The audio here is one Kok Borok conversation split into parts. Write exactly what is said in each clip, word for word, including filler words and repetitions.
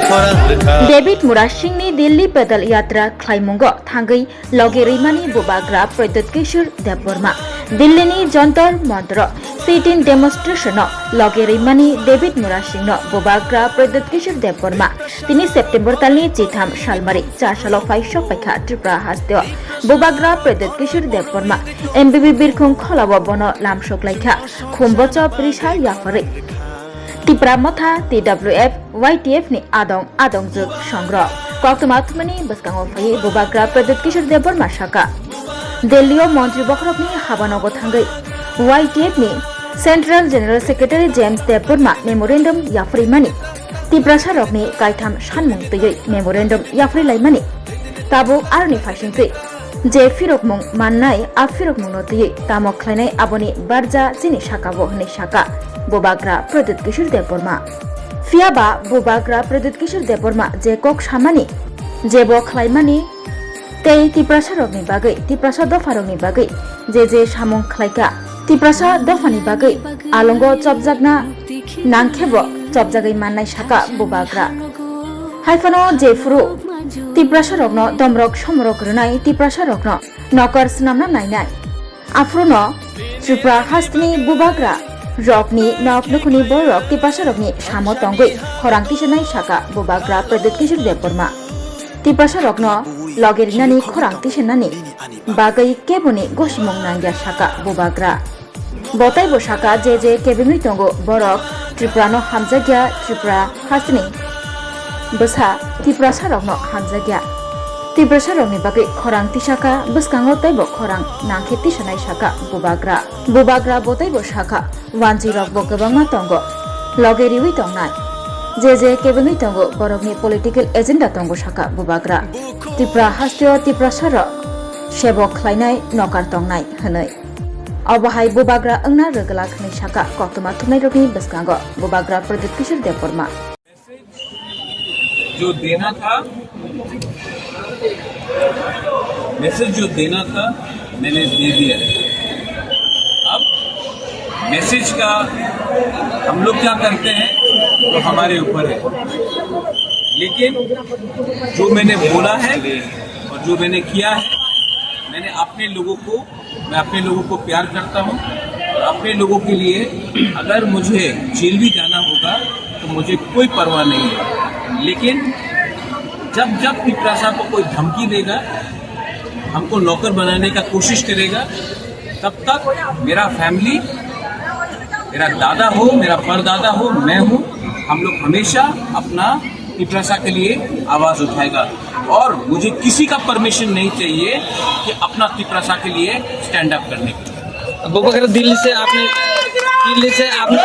David Murasingni Delhi Pedal Yatra khlaimungo thangwi loge rwimani Bubagra Pradyut Kishore Debbarma. Delhini Jantar Mantaro sit-in demonstration-o loge rwimani David Murasingno Bubagra Pradyut Kishore Debbarma tini September talni chitham salmari char salo phai sok paikha Tripura hasteo. Bubagra Pradyut Kishore Debbarma M B B Birkhung kholao bono lamsok laikha, khumbochop risa yapharwi. Tipra Motha, T W F, Y T F ni adong adongjwk songrok. Koktwma thumani bwskango phaiwi Bubagra Pradyut Kishore Debbarma saka, Delhi o montri bokhorokni habanogo thangwi Y T F ni Central General Secretary James Debbarma memorandum yapharwi mani. Tiprasarokni kaitham sanmung twiwi memorandum yapharwi laimani. Tabuk aroni phaisingtwi je phirokmung mannai, a phirokmungno twiwi tamo khlainai aboni barja chini sakao hwnwi saka Bubagra Pradyut Kishore Debbarma. Phiyaba Bubagra Pradyut Kishore Debbarma je kok samani, jebo khlaimani tei Tiprasarokni bagwi, Tiprasa dopharokni bagwi je je samung khlaikha, Tiprasa dophani bagwi alongo chopjakna nangkhebo chopjagwi mannai saka Bubagra. Haiphano jephuru Tiprasarokno domrok somorok rwnai, Tiprasarokno nokar swnamna nainai, aphruno Tripura hasteni Bubagra rokni nok nukhungni bororok Tiprasarokni samo tongwi khorang tisanai saka Bubagra Pradyut Kishore Debbarma. Tiprasarokno loge rinani khorang tisanani bagwi keboni gosimung nangya saka Bubagra. Bo teibo saka je je kebengwi tongo borok Tripurano hamjakya, Tripura hasteni bwsa Tiprasarokno hamjakya. Tiprasarokni bagwi khorang tisaka bwskango teibo khorang nangkhe tisanai saka Bubagra. Bubagra bo teibo saka wanjwirokbo kwbangma tongo loge riwi tongnai. Je je kebengwi tongo borokni political agenda tongo saka Bubagra. Tripura hasteo Tiprasarok sebok khlainai nokar tongnai hwnwi. Obo hai Bubagra wngna rwgwlak hwnwi saka koktwma thumnairokni bwskango Bubagra Pradyut Kishore Debbarma. जो देना था, मैसेज जो देना था, मैंने दे दिया। अब मैसेज का हम लोग क्या करते हैं, वो हमारे ऊपर है। लेकिन जो मैंने बोला है और जो मैंने किया है, मैंने अपने लोगों को मैं अपने लोगों को प्यार करता हूँ और अपने लोगों के लिए अगर मुझे जेल भी जाना होगा तो मुझे कोई परवाह नहीं है। लेकिन जब जब तिपरासा को कोई धमकी देगा, हमको नौकर बनाने का कोशिश करेगा, तब तक मेरा फैमिली, मेरा दादा हो, मेरा परदादा हो, मैं हूँ, हम लोग हमेशा अपना तिपरासा के लिए आवाज उठाएगा। और मुझे किसी का परमिशन नहीं चाहिए कि अपना तिपरासा के लिए स्टैंड अप करने के लिए। वो वगैरह दिल्ली से आपने दिल्ली से आपने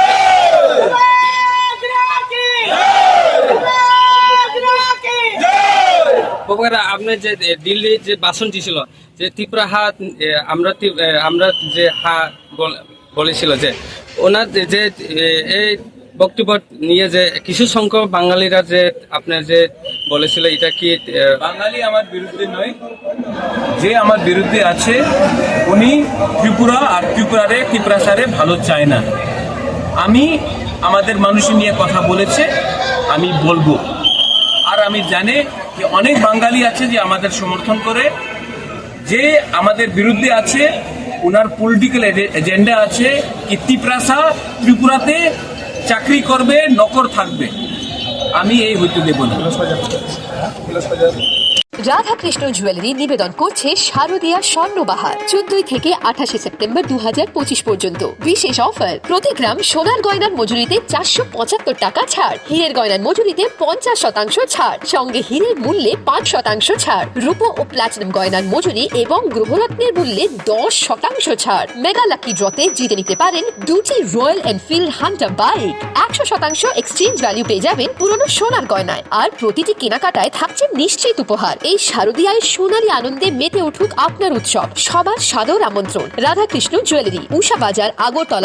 वो वगैरह आपने যে দিল্লি যে ভাষণ দিছিল যে ত্রিপুরা হাত এ, আমরা তি- এ, আমরা যে হা বল- বলেছিল যে ওনার যে- যে এ- এই বক্তব্য নিয়ে যে কিছু সংখ্যক বাঙালিরা যে আপনার যে বলেছিল এটা কি এ, বাঙালি আমার বিরুদ্ধে নয়, যে আমার বিরুদ্ধে আছে উনি ত্রিপুরা আর ত্রিপুরারে তিপ্রাসারে ভালো চায় না। আমি আমাদের মানুষ নিয়ে কথা বলেছে, আমি বলবো। আর আমি জানি যে অনেক বাঙালি আছে যে আমাদের সমর্থন করে, যে আমাদের বিরুদ্ধে আছে, ওনার পলিটিক্যাল এজেন্ডা আছে কি তিপ্রাসা ত্রিপুরাতে চাকরি করবে, নকর থাকবে। আমি এই হইতে দেব না। রাধাকৃষ্ণ জুয়েলারি নিবেদন করছে শারদীয়া স্বর্ণবাহার চোদ্দই থেকে আঠাশে সেপ্টেম্বর দু পর্যন্ত বিশেষ অফার। প্রতি গ্রাম সোনার গয়নার মজুরিতে চারশো পঁচাত্তর টাকা ছাড়, হীরের গয়নার মজুরিতে পঞ্চাশ শতাংশ ছাড়, সঙ্গে হীরের মূল্যে পাঁচ শতাংশ ছাড়, রূপো ও প্লাটিনাম গয়নার মজুরি এবং গ্রহরত্নের মূল্যে দশ শতাংশ ছাড়। মেগা লাকি ড্রতে জিতে নিতে পারেন দুটি রয়্যাল এনফিল্ড হান্টার বাইক, একশো শতাংশ এক্সচেঞ্জ ভ্যালু পেয়ে যাবেন পুরনো সোনার গয়নায়। আর প্রতিটি কেনাকাটায় থাকছে নিশ্চিত উপহার। এই শারদীয়ায় সোনালী আনন্দে মেতে উঠুক আপনার উৎসব। সবার সাদর আমন্ত্রণ। রাধাকৃষ্ণ জুয়েলারি, উষা বাজার, আগরতলা।